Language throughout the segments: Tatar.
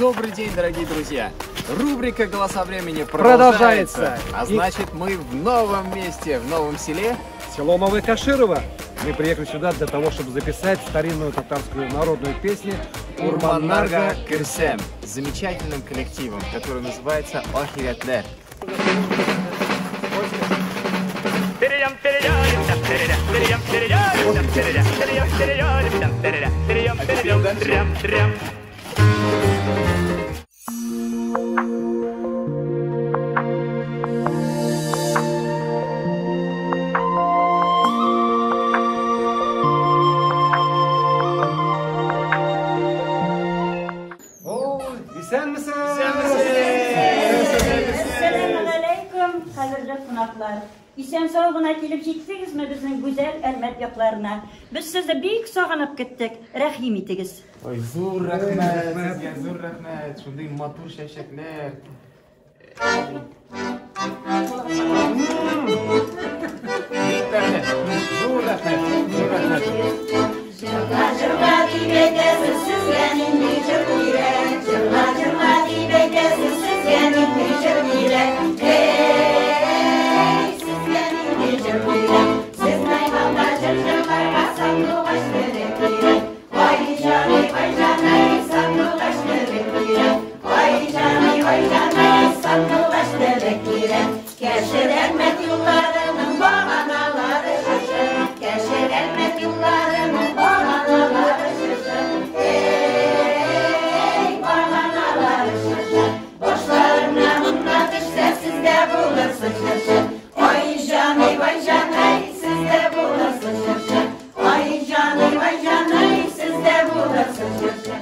Добрый день, дорогие друзья! Рубрика «Голоса времени» продолжается. А значит, мы в новом месте, в новом селе. Село Новое Каширово. Мы приехали сюда для того, чтобы записать старинную татарскую народную песню «Урманнарга Керсем» с замечательным коллективом, который называется «Охирятлер». Исән-сау гына килеп җиттегезме безнең гүзәл Әлмәт якларына? Без сезне бик сагынып көттек. Рәхим итегез. Ой, зур рәхмәт сезгә, зур рәхмәт. Шундый матур чәчәкләр. Бик тәмле. Зур рәхмәт, зур рәхмәт. Җырла, җырла дип әйтәсез, сезгә нинди җыр кирәк? Җырла, җырла дип әйтәсез, сезгә нинди җыр кирәк? Эй, сезгә нинди җыр кирәк? Сез найманга җыр җырларга сандугач кебек кирәк. Ай, җаный, ай, җаный, сандугач кебек кирәк. Ай, җаный, ай, җаный, сандугач кебек кирәк. Кәшер Әлмәт юлларының баганалары чыршы. Кәшер Әлмәт юлларының баганалары чыршы. Эй, баганалары чыршы. Башларына монда төшсә, сездә булырсыз чыршы. Ай, җаный, ай, җаный, сездә булырсыз чыршы. Ай, җаный, ай, җаный, сездә булырсыз чыршы.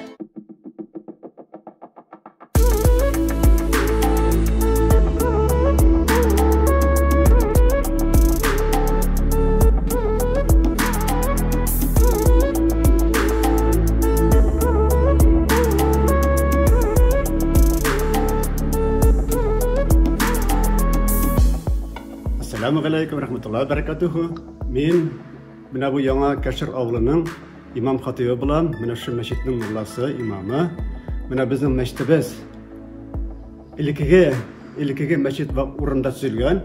Ассаламу алейкум рахматуллахи баракатуху. Мин менә бу яңа Кәшер авылының имам хатибы булам. Менә шу мәчетнең мулласы, имамы. Менә безнең мәчетебез элеккеге мәчет урында төзелгән.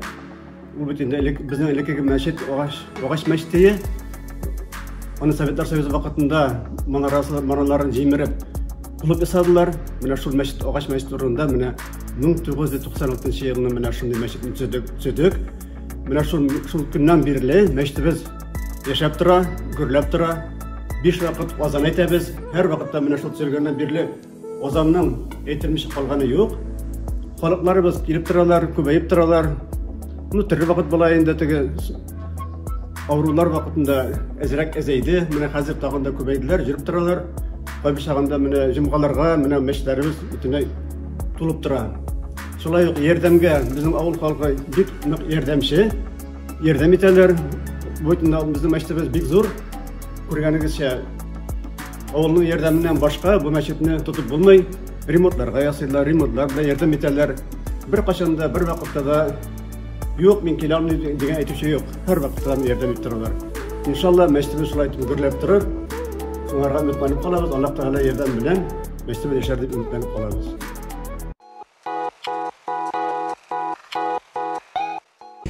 Ул бит инде безнең элеккеге мәчет агач мәчете. Аны Советлар Союзы вакытында манараларын җимереп клуб ясадылар. Менә шул мәчет агач мәчет урынында менә 1996 елны менә шундый мәчетне төзедек. Менә шул көннән бирле мәчетебез яшәп тора, гөрләп тора. 5 вакыт азан әйтәбез. Һәр вакытта менә шул төзелгәннән бирле азанның әйтелмичә калганы юк. Халыкларыбыз килеп торалар, күбәеп торалар. Ну, төрле вакыт була инде, теге авырулар вакытында әзрәк әзәйде. Менә хәзер тагын да күбәйделәр, йөреп торалар. Кайбер чагында менә җомгаларга менә мәчетләребез бөтенләй тулып тора. Шулай ук ярдәмгә безнең авыл халкы бик нык ярдәмче, ярдәм итәләр. Бу безнең мәчетебез бик зур. Күргәнегезчә, авылның ярдәменнән башка бу мәчетне тотып булмый. Ремонтларга ясыйлар, ремонтлар белән ярдәм итәләр. Бер кашанда, бер вакытта да юк, мин килә алмыйм дигән әйтүче юк. Һәр вакытта ярдәм итеп торалар. Иншалла, мәчетебез шулай итеп гөрләп торыр. Шуңарга өметләнеп калабыз. Аллаһ Тәгалә ярдәм белән мәчетебез яшәр дип өметләнеп калабыз.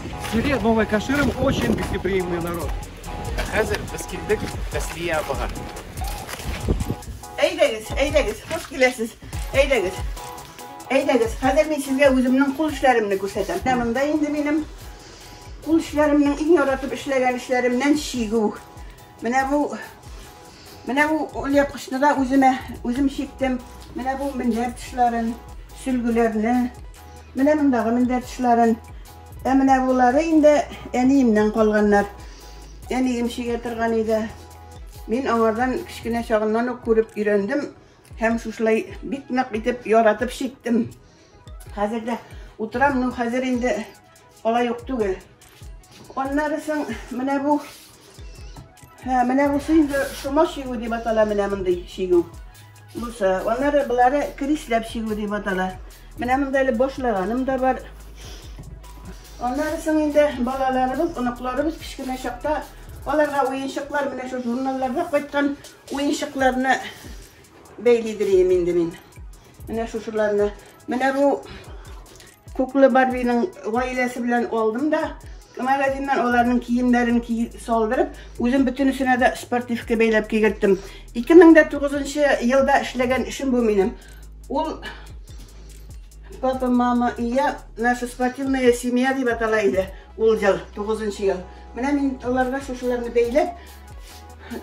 В селе Новое Каширово очень гостеприимный народ. Хәзер без килдек Тәслия апага. Әйдәгез, әйдәгез, хуш киләсез. Әйдәгез. Әйдәгез, хәзер мин сезгә үземнең кул эшләремне күрсәтәм. Менә монда инде минем кул эшләремнең иң яратып эшләгән эшләремнән чигү. Менә бу алъяпкычны да үзем чиктем. Менә бу мендәр тышларын, сөлгеләрне, менә мондагы мендәр тышларын. Ә менә булары инде әниемнән калганнар. Әнием чигә торган иде. Мин аңардан кечкенә чагыннан ук күреп өйрәндем һәм шушылай бик нык итеп яратып чиктем. Хәзер дә утырам, ну хәзер инде алай ук түгел. Аннары соң менә бу, менә бусы инде шома чигү дип атала, менә мондый чигү. Бусы, аннары булары крисләп чигү дип атала. Менә монда әле башлаганым да бар. Аннары соң инде балаларыбыз, оныкларыбыз кечкенә чакта аларга уенчыклар, менә шу журналларда кайткан уенчыкларны бәйлидер идем инде мин. Менә шушыларны. Менә бу куклы Барбиның гаиләсе белән алдым да, магазиннан аларның киемнәрен салдырып, үзем бөтенесенә дә спортивка бәйләп кигерттем. 2009 елда эшләгән эшем бу минем. Ул Папа, мама и я, наша спортивная семья дип атала иде ул ел, 9 ел. Менә мин аларга шушыларны бәйләп,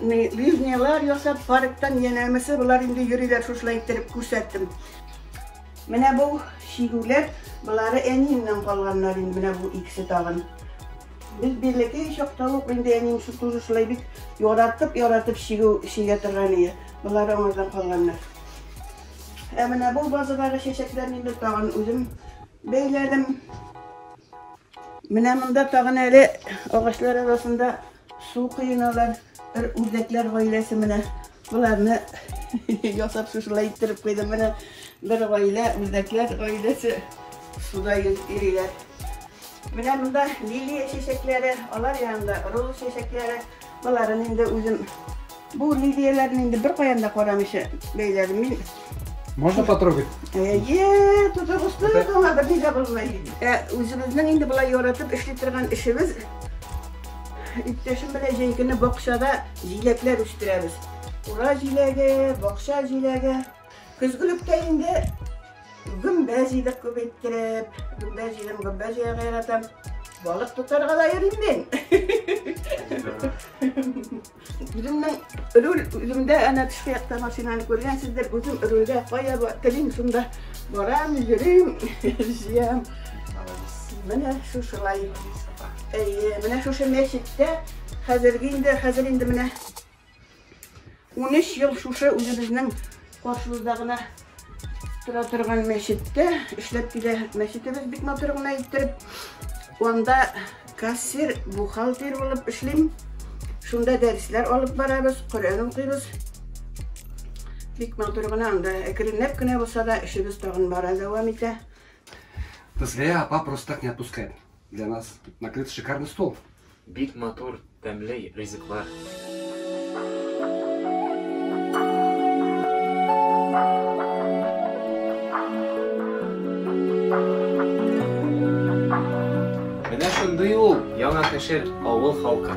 лыжнялар ясап, парктан янәмесе болар инде йөриләр, шушылай иттереп күрсәттем. Менә бу чигүләр, болары әниемнән калганнар инде, менә бу икесе тагын. Без бәләкәй чакта ук инде әнием шу тоже шулай бик яратып, яратып чигү чигә торган иде. Болары аңардан калганнар. Ә менә бу вазадагы чәчәкләрне инде тагын үзем бәйләдем. Менә монда тагын әле агачлар арасында су коеналар, бер үрдәкләр гаиләсе менә. Боларны ясап шушылай иттереп куйдым. Менә бер гаилә, үрдәкләр гаиләсе суда йөзеп йөриләр. Менә монда лилия чәчәкләре, алар янында роза чәчәкләре. Боларын инде үзем бу лилияләрне инде бер каян да карамыйча бәйләдем мин. Можно потрогать? Әйе, тотыгызны аңа бер ни дә булмый. Ә үзебезнең инде болай яратып эшли торган эшебез, иптәшем белән җәй көне бакчада җиләкләр үстерәбез. Кура җиләге, бакча җиләге. Көзгелектә инде гөмбә җыйдык күп иттереп. Гөмбә җыйдым, гөмбә җыярга яратам. Балык тотарга да йөрим мин. Үземнең руль үземдә, әнә тышкы якта машинаны күргәнсездер, үзем рульдә кая телим, шунда барам, йөрим, җыям. Менә шушылай. Әйе, менә шушы мәчеттә хәзерге инде, хәзер инде менә 13 ел шушы үзебезнең каршыбызда гына тора торган мәчеттә эшләп килә. Мәчетебез бик матур гына иттереп. Анда кассир, бухгалтер булып эшлим. Шунда дәресләр алып барабыз, Коръән укыйбыз. Бик матур гына анда әкренләп кенә булса да эшебез тагын бара, дәвам итә. Тазлия апа просто так не отпускает. Для нас накрыт шикарный стол. Бик матур, тәмле ризыклар. Менә шундый ул Яңа Кәшер авыл халкы.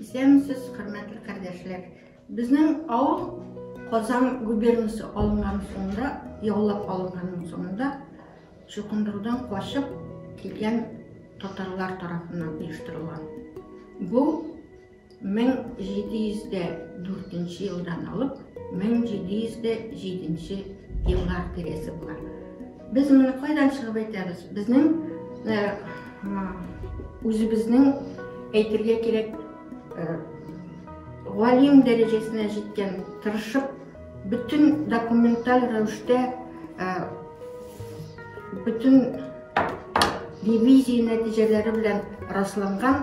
Исәнмесез, хөрмәтле кардәшләр. Безнең авыл Казан губернасы алынган соңында, яулап алынганның соңында чукындырудан качып килгән татарлар тарафыннан оештырылган. Бу 1704 елдан алып 1707 еллар тирәсе була. Без моны кайдан чыгып әйтәбез? Безнең үзебезнең әйтергә кирәк, галим дәрәҗәсенә җиткән, тырышып, бөтен документаль рәвештә, бөтен ревизия нәтиҗәләре белән расланган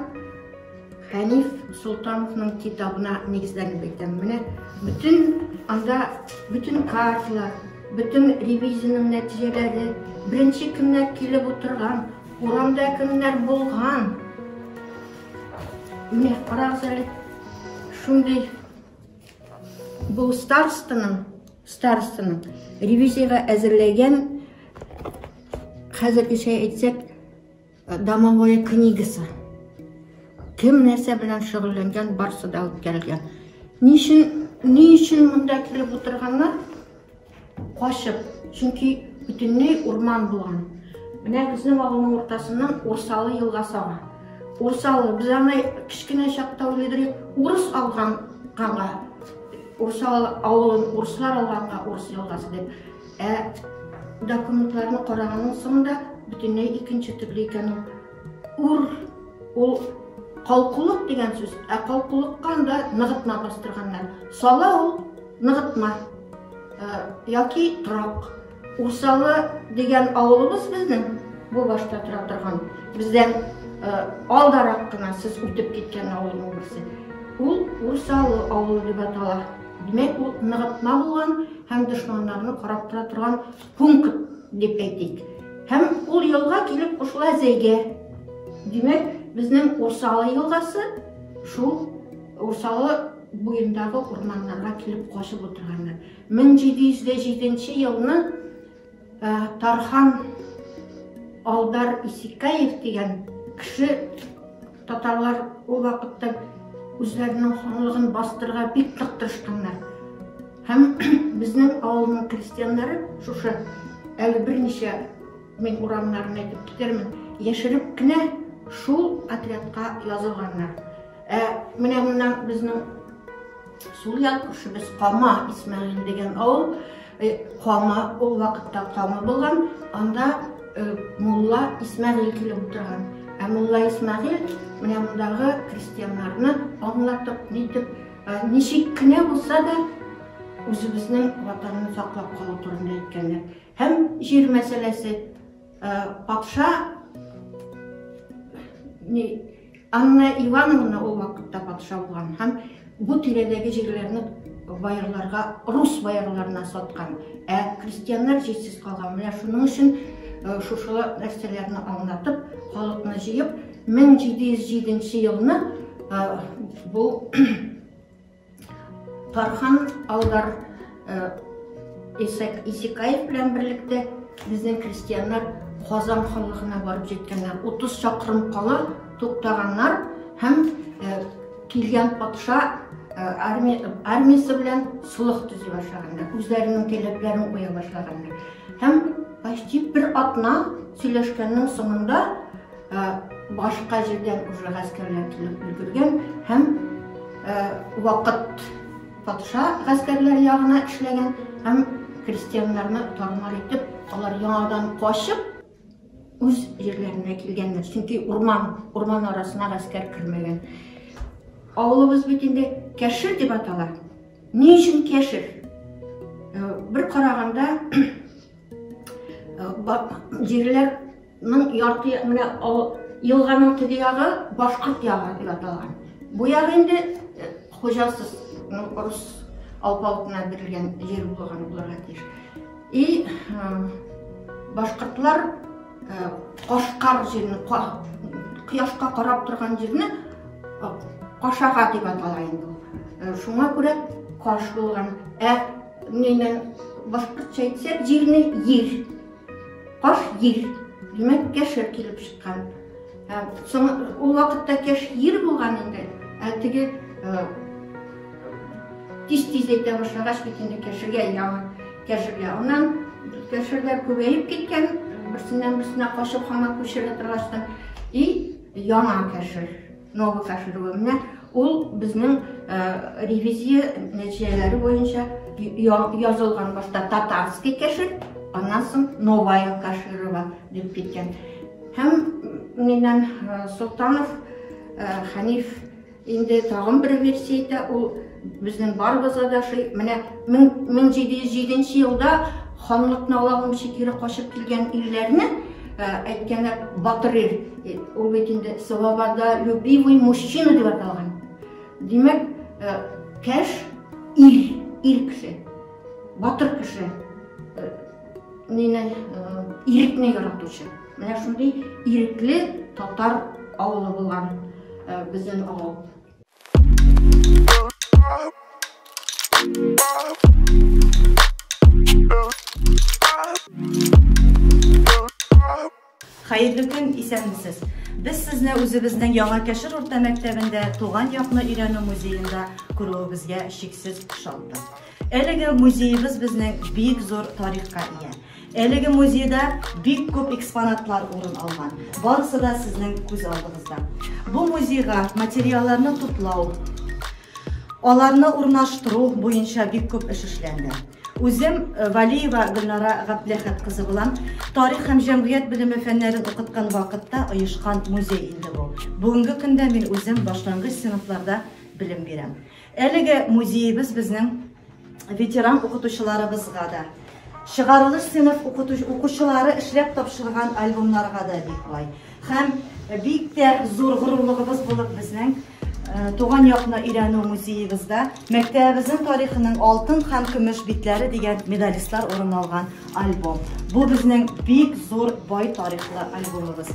Хәниф Солтановның китабына нигезләнеп әйтәм. Менә бөтен анда бөтен карталар, бөтен ревизиянең нәтиҗәләре, беренче кемнәр килеп утырган, урамда кемнәр булган. Менә карагыз әле, шундый бу старостаның ревизиягә әзерләгән, хәзергечә әйтсәк, домовая книгасы. Кем нәрсә белән шөгыльләнгән, барысы да үткәрелгән. Ни өчен монда килеп утырганнар? Качып, чөнки бөтенләй урман булган. Менә безнең авылның уртасыннан Урсалы елгасы ага. Урсалы, без аны кечкенә чакта уйлыйдыр, урыс алганга, Урсалы авылын урыслар алганга Урыс елгасы дип. Ә документларны караганның соңында бөтенләй икенче төрле икән ул. Ур, ул калкулык дигән сүз, ә калкулыкка анда ныгытма бастырганнар. Сала ул ныгытма, яки торак. Урсалы дигән авылыбыз безнең, бу башта тора торган, бездән алдарак кына сез үтеп киткән авылның берсе. Ул Урсалы авылы дип атала. Димәк, ул ныгытма булган һәм дошманнарны карап тора торган пункт дип әйтик. Һәм ул елга килеп кушыла Зәйгә. Димәк, безнең Урсалы елгасы шул Урсалы буендагы урманнарга килеп качып утырганнар. 1707 елны Тархан Алдар Исикаев дигән кеше татарлар ул вакытта үзләренең ханлыгын бастырырга бик нык тырышканнар. Һәм безнең авылның крестьяннары шушы әле берничә мин урамнарын әйтеп китермен, яшереп кенә шул отрядка язылганнар. Ә менә моннан безнең сул як күршебез Кама Исмәгыйль дигән авыл, Кама ул вакытта Кама булган, анда мулла Исмәгыйль килеп утырган. Ә мулла Исмәгыйль менә мондагы крестьяннарны аңлатып, нитеп, ничек кенә булса да үзебезнең ватанны саклап калу турында әйткәннәр. Һәм җир мәсьәләсе патша Анна Ивановна ул вакытта патша булган һәм бу тирәдәге җирләрне боярларга, рус боярларына саткан. Ә крестьяннар җирсез калган. Менә шуның өчен шушы нәрсәләрне аңлатып, халыкны җыеп, 1707 елны бу Тархан Алдар Исекаев белән берлектә безнең крестьяннар Казан ханлыгына барып җиткәннәр. 30 чакрым кала туктаганнар һәм килгән патша армиясе белән солых төзи башлаганнар. Үзләренең таләпләрен куя башлаганнар. Һәм почти бер атна сөйләшкәннең соңында Башка җирдән уже гаскәрләр килеп өлгергән һәм вакыт патша гаскәрләре ягына эшләгән һәм крестьяннарны тармар итеп, алар яңадан качып үз җирләренә килгәннәр. Чөнки урман, урман арасына гаскәр кермәгән. Авылыбыз бит инде Кәшер дип атала. Ни өчен Кәшер? Бер караганда җирләр Ның ярты менә елганың теге ягы башкорт ягы дип аталган. Бу ягы инде хуҗасыз, рус алпавытына бирелгән җир булган булырга тиеш. И башкортлар кашкар җирне, кояшка карап торган җирне кашага дип атала инде ул. Шуңа күрә каш булган. Ә нинең башкортча әйтсәк, җирне ир. Каш ир. Димәк, кәшер килеп чыккан. Соң ул вакытта кәш ир булган инде. Ә теге тиз-тиз әйтә башлагач бит инде кәшергә яңа кәшергә. Аннан кәшерләр күбәеп киткән, берсеннән берсенә кашып һаман күчерә торгачтан. И яңа кәшер. Новокаширово. Менә ул безнең ревизия нәтиҗәләре буенча язылган башта Татарский кәшер, аннан соң Новая Каширова дип киткән. Һәм миннән Солтанов Хәниф инде тагын бер версия әйтә, ул безнең барыбызга да ошый. Менә 1707 елда ханлыкны ала алмыйча кире качып килгән ирләрне әйткәннәр батыр ир. Ул бит инде свободолюбивый мужчина дип аталган. Димәк, кәш ир, ир кеше, батыр кеше, нине ирекне яратучы. Менә шундый ирекле татар авылы булган безнең авыл. Хәерле көн, исәнмесез! Без сезне үзебезнең Яңа Кәшер урта мәктәбендә туган якны өйрәнү музеенда күрүебезгә чиксез шатбыз. Әлеге музеебыз безнең бик зур тарихка ия. Әлеге музейда бик күп экспонатлар урын алган. Барысы да сезнең күз алдыгызда. Бу музейга материалларны туплау, аларны урнаштыру буенча бик күп эш эшләнде. Үзем э, Валиева Гөлнара Габдләхәт кызы булам. Тарих һәм җәмгыять белеме фәннәрен укыткан вакытта оешкан музей инде бу. Бүгенге көндә мин үзем башлангыч сыйныфларда белем бирәм. Әлеге музеебыз безнең ветеран укытучыларыбызга да, чыгарылыш сыйныф укучылары эшләп тапшырган альбомнарга да бик бай. Һәм бик тә зур горурлыгыбыз булып безнең Туган якны өйрәнү музеебызда мәктәбебезнең тарихының алтын һәм көмеш битләре дигән медалистлар урын алган альбом. Бу безнең бик зур бай тарихлы альбомыбыз.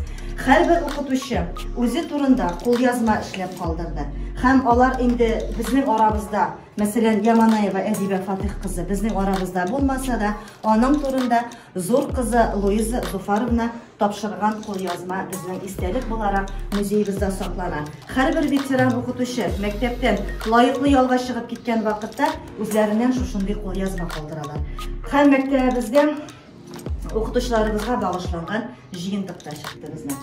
Һәрбер укытучы үзе турында кулъязма эшләп калдырды. Һәм алар инде безнең арабызда, мәсәлән, Яманаева Әдибә Фатих кызы безнең арабызда булмаса да, аның турында зур кызы Луиза Зуфаровна тапшырган кулъязма безнең истәлек буларак музеебызда саклана. Һәрбер ветеран укытучы мәктәптән лаеклы ялга чыгып киткән вакытта үзләреннән шушындый кулъязма калдыралар. Һәм мәктәбебездә укытучыларыбызга багышланган җыентык та чыкты безнең.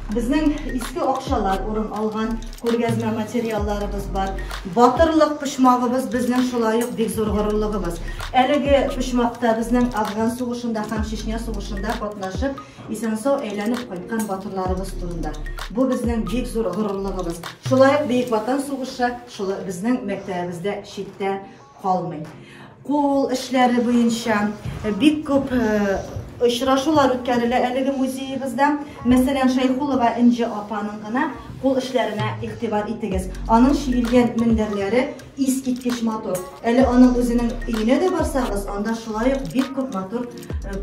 Безнең иске акчалар урын алган күргәзмә материалларыбыз бар. Батырлык почмагыбыз безнең шулай ук бик зур горурлыгыбыз. Әлеге почмакта безнең Афган сугышында һәм Чечня сугышында катнашып, исән-сау әйләнеп кайткан батырларыбыз турында. Бу безнең бик зур горурлыгыбыз. Шулай ук Бөек Ватан сугышы шулай безнең мәктәбебездә читтә калмый. Кул эшләре буенча бик күп очрашулар үткәрелә әлеге музеебызда. Мәсәлән, Шәйхулова Энҗе апаның гына кул эшләренә игътибар итегез. Аның чигелгән мендәрләре искиткеч матур. Әле аның үзенең өенә дә барсагыз, анда шулай ук бик күп матур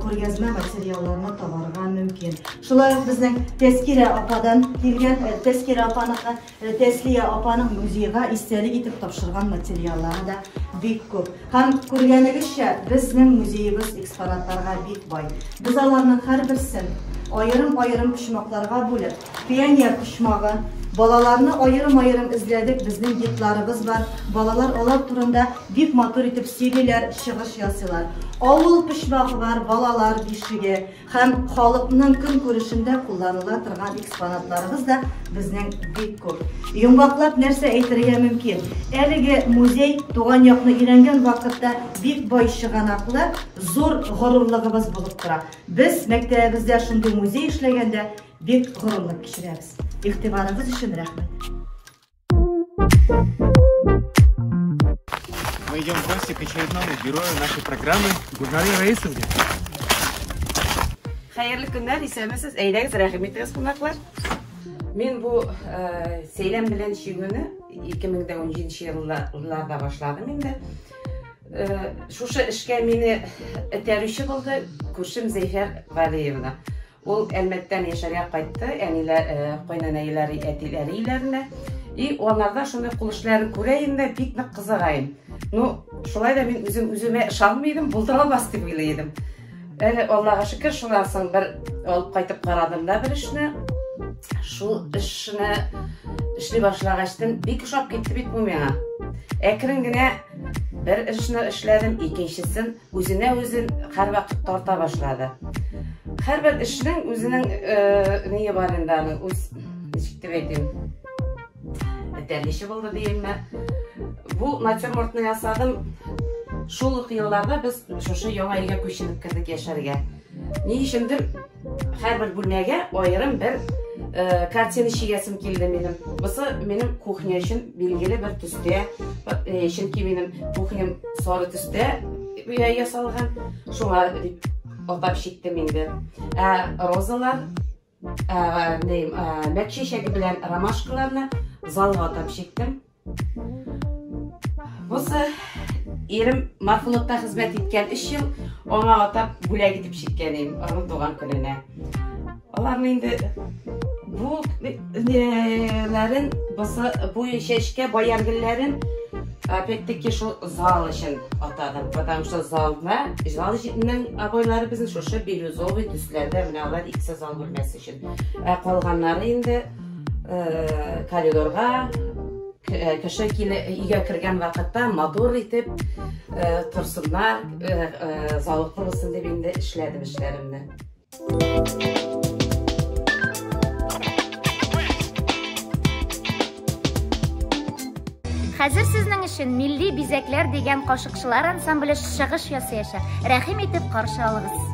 күргәзмә материалларны табарга мөмкин. Шулай ук безнең Тәскирә ападан килгән, Тәскирә апаныкы Тәслия апаның музейга истәлек итеп тапшырган материаллары да бик күп. Һәм күргәнегезчә, безнең музеебыз экспонатларга бик бай. Без аларның һәрберсен аерым-аерым почмакларга бүлеп, пионер почмагы, балаларны аерым-аерым эзләдек, безнең гидларыбыз бар, балалар алар турында бик матур итеп сөйлиләр, чыгыш ясыйлар. Авыл почмагы бар, балалар бишеге, Һәм халыкның көнкүрешендә кулланыла торган экспонатларыбыз да безнең бик күп. Йомгаклап нәрсә әйтергә мөмкин? Әлеге музей туган якны өйрәнгән вакытта бик бай чыганаклы, зур горурлыгыбыз булып тора. Без мәктәбебездә шундый музей эшләгәндә бик горурлык кичерәбез. Игътибарыгыз өчен рәхмәт. Мы идем в гости к очередному герою нашей программы. Гульнаре Раисовне. Хәерле көннәр, исәнмесез. Әйдәгез, рәхим итегез, кунаклар. Мин бу сәйлән белән чигүне 2017 елларда башладым инде. Шушы эшкә мине этәрүче булды күршем Зәйфәр Валиевна. Ул Әлмәттән яшәргә кайтты, әниләр, кайнанәйләре, әтиләре өйләренә. И аларда шундый кул эшләрен күрә инде, бик нык кызыга. Ну, шулай да мин үзем үземә ышанмый идем, булдыра алмас дип уйлый идем. Әле Аллага шөкер, шуннан соң бер алып кайтып карадым да бер эшне. Шул эшне эшли башлагачтын бик ошап китте бит бу миңа. Әкрен генә бер эшне эшләдем, икенчесен үзенә үзен һәрвакыт тарта башлады. Һәрбер эшнең үзенең ние бар инде аның, үз, ничек дип әйтим, этәргече булды диемме. Бу натюрмортны ясадым. Шул ук елларда без шушы яңа өйгә күченеп кердек яшәргә. Ни өчендер һәрбер бүлмәгә аерым бер картина чигәсем килде минем. Бусы минем кухня өчен билгеле бер төстә, чөнки минем кухням сары төстә ясалган, шуңа дип атап чиктем инде. Ә розалар, мәк чәчәге белән ромашкаларны залга атап чиктем. Бусы ирем морфлотта хезмәт иткән 3 ел, аңа атап бүләк итеп чиккән идем, аның туган көненә. Аларны инде бу неләрен, бусы бу чәчкә баяр гөлләрен опять-таки шул зал өчен атадым, потому что залда, залның обойлары безнең шушы бирюзовый төсләрдә, менә алар икесе зал бүлмәсе өчен. Ә калганнары инде коридорга кеше өйгә кергән вакытта матур итеп торсыннар, зәвыклы булсын дип инде эшләдем эшләремне. Хәзер сезнең өчен Милли бизәкләр дигән кашыкчылар ансамбле чыгыш ясаячак. Рәхим итеп каршы алыгыз.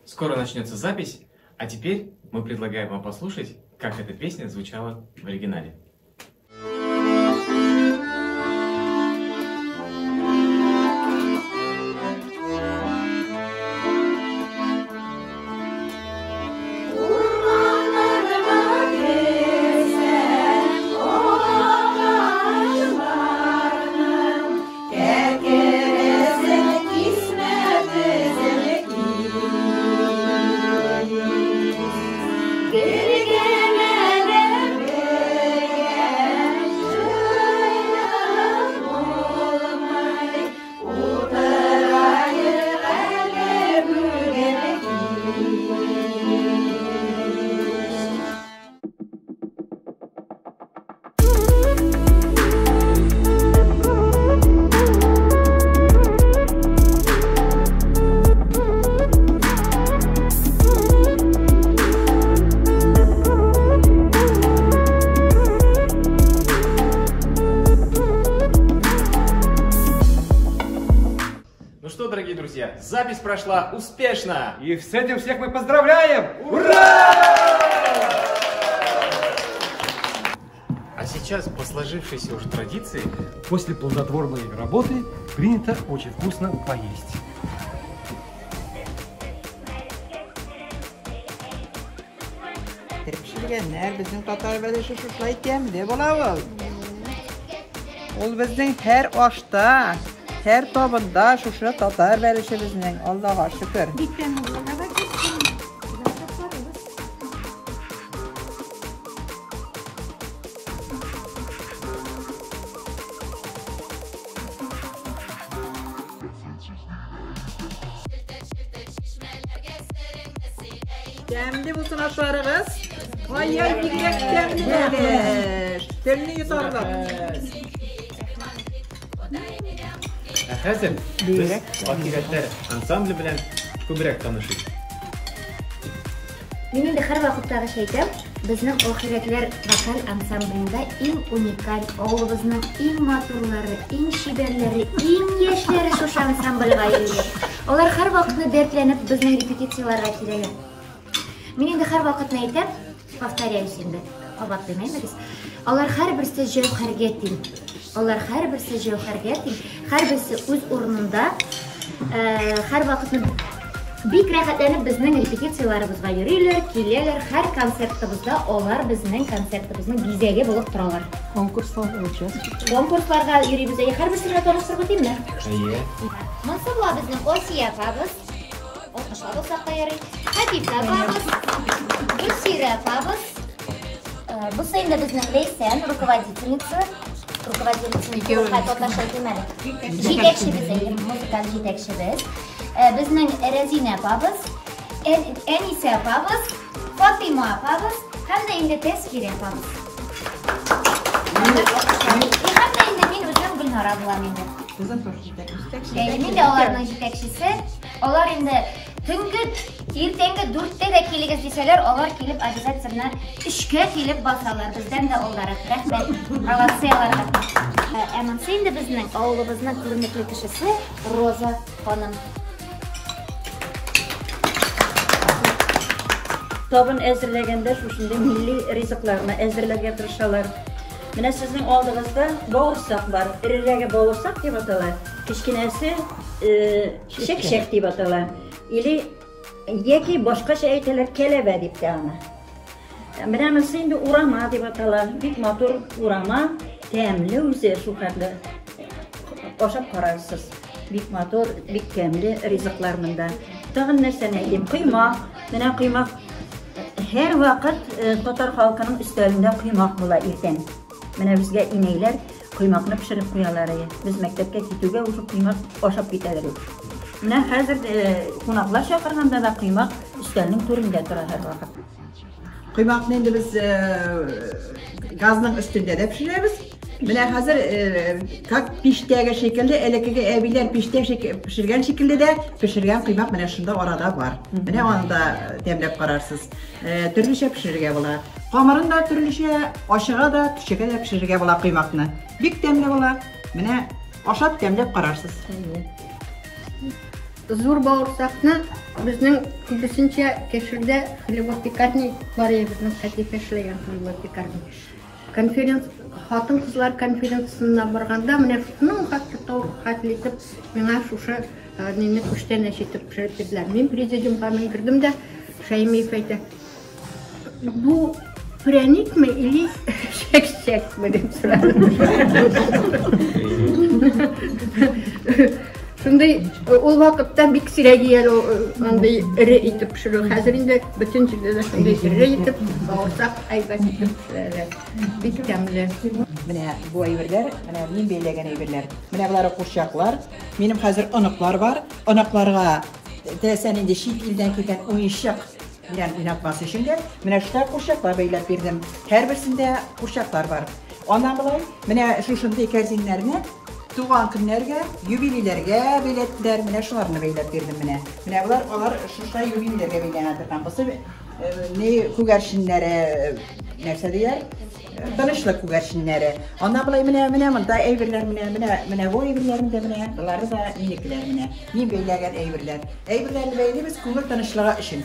Скоро начнется запись, а теперь мы предлагаем вам послушать, как эта песня звучала в оригинале. Запись прошла успешно! И с этим всех мы поздравляем! Ура! А сейчас, по сложившейся уже традиции, после плодотворной работы принято очень вкусно поесть. Пешергәннәр, безнең татар бәлеше шушылай тәмле була ул. Ул безнең һәр ашта, һәр табында шушы татар бәлеше безнең, Аллага шөкер. Бик тәмле була. Давайте Тәмле булсын ашларыгыз. Ай-яй, бигрәк тәмле бәлеш. Телне йотарлык. Ә хәзер без Ахирәтләр ансамбле белән күбрәк танышыйк. Мин инде һәрвакыттагыча әйтәм, безнең Ахирәтләр вокаль ансамблендә иң уникаль, авылыбызның иң матурлары, иң чибәрләре, иң яшьләре шушы ансамбльгә йөри. Алар һәрвакытны дәртләнеп безнең репетицияләргә киләләр. Мин инде һәрвакытны әйтәм, повторяюсь инде, кабатлыйм, әйме? Алар һәрберсе җәүһәргә тиң. Алар һәрберсе җәүһәргә тиң, һәрберсе үз урынында, һәрвакытны бик рәхәтләнеп безнең репетицияләребезгә йөриләр, киләләр, һәр концертыбызда алар безнең концертыбызның бизәге булып торалар. Конкурсларга участвуют. Конкурсларга йөрибез, әйе, һәрберсен таныштырып үтимме? Әйе. Монсы була безнең Асия апабыз. Алтмышлар булсак та ярый. Хәбибә апабыз, Гөлсирә апабыз. Бусы инде безнең Ләйсән, руководительница. Руководительница җитәкчебез, әйе, музыкаль җитәкчебез. Безнең Рәзинә апабыз, Әнисә апабыз, Фатыйма апабыз һәм дә инде Тәскирә апабыз. Һәм дә инде мин үзем Гөлнара булам инде. Үзең тоже җитәкче. Әйе, мин дә аларның җитәкчесе. Алар инде төнге, иртәнге 4-тә дә килегез дисәләр, алар килеп обязательно 3-кә килеп басалар. Бездән дә алдарак. Рәхмәт. Молодцы аларга. Ә монсы инде безнең авылыбызның күренекле кешесе Роза ханым. Табын әзерләгәндә шушындый милли ризыкларны әзерләргә тырышалар. Менә сезнең алдыгызда бавырсак бар. Эрерәге бавырсак дип атала, кечкенәсе чәк-чәк дип атала. Или яки башкача әйтәләр кәләбә дип тә аны. Менә монысы инде урама дип атала. Бик матур урама, тәмле үзе шулхәтле. Ашап карарсыз. Бик матур, бик тәмле ризыклар монда. Тагын нәрсәне әйтим? Коймак. Менә коймак һәр вакыт татар халкының өстәлендә коймак була иртән. Менә безгә инәйләр коймакны пешереп куялар. Без мәктәпкә китүгә уже коймак ашап китәләр. Менә хәзер кунаклар чакырганда да коймак өстәлнең түрендә тора һәрвакыт. Коймакны инде без газның өстендә дә пешерәбез. Менә хәзер как пиштәге шикелле, элеккеге әбиләр пиштә пешергән шикелле дә пешергән коймак менә шунда арада бар. Менә аны да тәмләп карарсыз. Төрлечә пешерергә була. Камырын да төрлечә, ачыга да, төчегә дә пешерергә була коймакны. Бик тәмле була. Менә ашап тәмләп карарсыз. Зур бавырсакны безнең күбесенчә Кәшердә хлебопекарня бар иде, безнең Хәтифә эшләгән хлебопекарня. Конференц хатын-кызлар конференциясенә барганда менә шуның хәтле тавык хәтле итеп миңа шушы нине күчтәнәч итеп пешереп бирделәр. Мин президиумга менгердем дә, Шәймиев әйтә, бу пряникме или чәкчәкме дип сорады. Шундый ул вакытта бик сирәк әле андый эре итеп пешерү. Хәзер инде бөтен җирдә дә шундый эре итеп, бавырсак әйбәт итеп пешерәләр. Бик тәмле. Менә бу әйберләр, менә мин бәйләгән әйберләр. Менә болары курчаклар. Минем хәзер оныклар бар. Оныкларга теләсә нинди чит илдән килгән уенчык белән уйнатмас өчен дә менә шулай курчаклар бәйләп бирдем. Һәрберсендә курчаклар бар. Аннан болай менә шушындый кәрзиннәрне туган көннәргә, юбилейләргә бәйләттеләр. Менә шуларны бәйләп бирдем менә. Менә болар алар шушылай юбилейләргә бәйләнә торган. Бусы ни күгәрченнәре, нәрсә диләр? Тынычлык күгәрченнәре. Аннан болай менә менә монда әйберләр менә менә менә бу әйберләрем дә менә болары да минекеләр менә. Мин бәйләгән әйберләр. Әйберләрне бәйлибез күңел тынычлыгы өчен.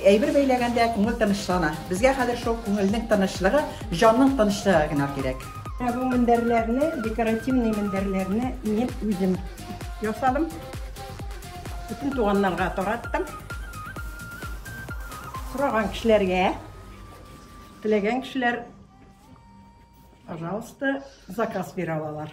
Әйбер бәйләгәндә күңел тынычлана. Безгә хәзер шул күңелнең тынычлыгы, җанның тынычлыгы гына кирәк. Менә бу мендәрләрне, декоративный мендәрләрне мин үзем ясадым. Бөтен туганнарга тараттым. Сораган кешеләргә, теләгән кешеләр, пожалуйста, заказ бирә алалар.